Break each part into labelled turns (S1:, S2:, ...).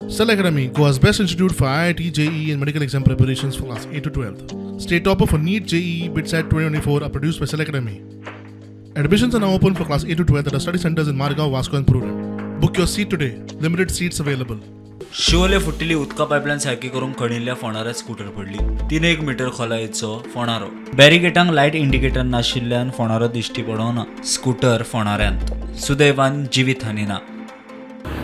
S1: Cell Academy, Goa's best institute for IIT, JEE and medical exam preparations for class 8 to 12. State topper for NEET, JEE, BITSAT 2024 are produced by Cell Academy. Admissions are now open for class 8 to 12 at our study centers in Margao, Vasco and Prudent. Book your seat today. Limited seats available.
S2: Siolim फुटिल्ली उदका pipeline सारकी करूंक खणिल्ल्या फोंडाऱ्यात scooter पडली. 3 metre खोलायेचो फोंडारो. बॅरिकेटांक light indicator नाशिल्ल्यान फोंडारो दिश्टी पडना. Scooter फोंडाऱ्यांत. सुदैवान जिवीत हानी ना.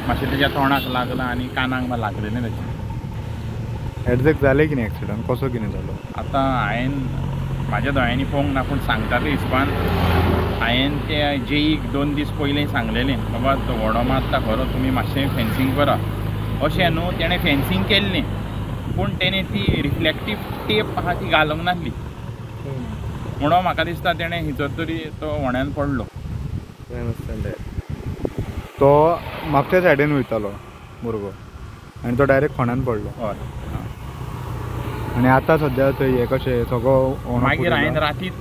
S3: मातशें तेज्या तोंडाक लागला आनी कानाक लागलेलें तेजें.
S4: एडझॅक्ट जालें कितें एक्सिडंट कसो कितें जालो?
S3: आतां हांवें म्हाज्या दोळ्यांनी पळोवंक ना, पूण सांगता ते हिसपान हांवें ते जेईक 2 दीस पयलीं सांगलेलें, बाबा तो व्हडो मारता खरो, तुमी मातशें फेन्सींग करा अशें न्हू. तेणें फेन्सींग केल्लें, पूण तेणें ती रिफ्लेक्टीव टेप आहा ती घालूंक नासली, म्हणून म्हाका दिसता तेणें हिचो तरी तो व्हड्यान पडलो.
S4: तो म्हापच्या सायडीन वयतालो भुरगो आनी तो डायरेक्ट फोंड्यान पडलो.
S3: हय.
S4: आनी आतां सद्या थंय हें कशें सगळो.
S3: मागीर हांवें रातीत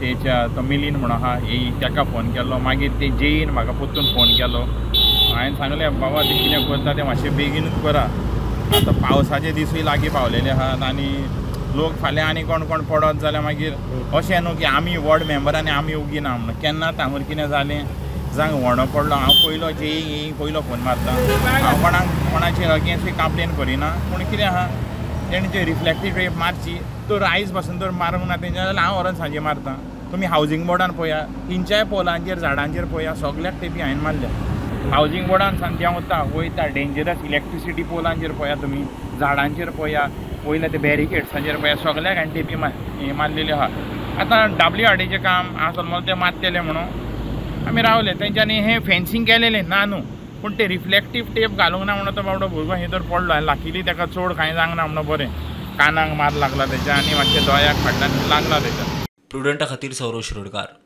S3: तेच्या तो मिलीन म्हणून आहा तेका फोन केलो. मागीर ते जेईन म्हाका परतून फोन केलो. हांवें सांगलें, बाबा तें कितें करता तें मातशें बेगीनूच करा, आतां पावसाचे दिसूय लागीं पावलेले आहात आनी लोक फाल्यां आनी कोण कोण पडत जाल्यार मागीर अशें न्हू की आमी वॉर्ड मेंबरांनी आमी उगी ना म्हणून. केन्ना तांगूर कितें जालें जावं व्हडो पडलो, हांव पयलो जेई पयलो फोन मारता. हांव कोणाक कोणाचेर अगेन्स्ट कंप्लेन करिना, पूण कितें आहा तेणें जे रिफ्लेक्टीव टेप मारची तर आयज पासून तर मारूंक ना तेंच्या जाल्यार हांव व्हरोन सांजे मारता. तुमी हावजींग बोर्डान पळया, खंयच्याय पोलांचेर झाडांचेर पळया, सगल्याक टेपी हांवें मारल्या. हावजींग बोर्डान सावन देंवता वयता डेंजरस इलेक्ट्रिसिटी पोलांचेर पळया, तुमी झाडांचेर पळया, वयल्या ते बॅरिकेड्सांचेर पळया, सगल्याक हांवें टेपी मारलेल्यो आहा. आतां WRDचें काम आसत म्हणून तें मारतलें म्हणून आमी रावले. तेंच्यांनी हें फेन्सींग केलेलें ना न्हू, पूण ते रिफ्लेक्टीव टेप घालूंक ना म्हणून तो बाबडो भुरगो हें तर पडलो. आनी लाकिली तेका चड कांय जावंक ना म्हणून बरें, कानाक मार लागला तेच्या आनी मातशें दोळ्याक फाटल्यान लागला तेच्या.
S2: प्रुडंटा खातीर सौरव शिरोडकार.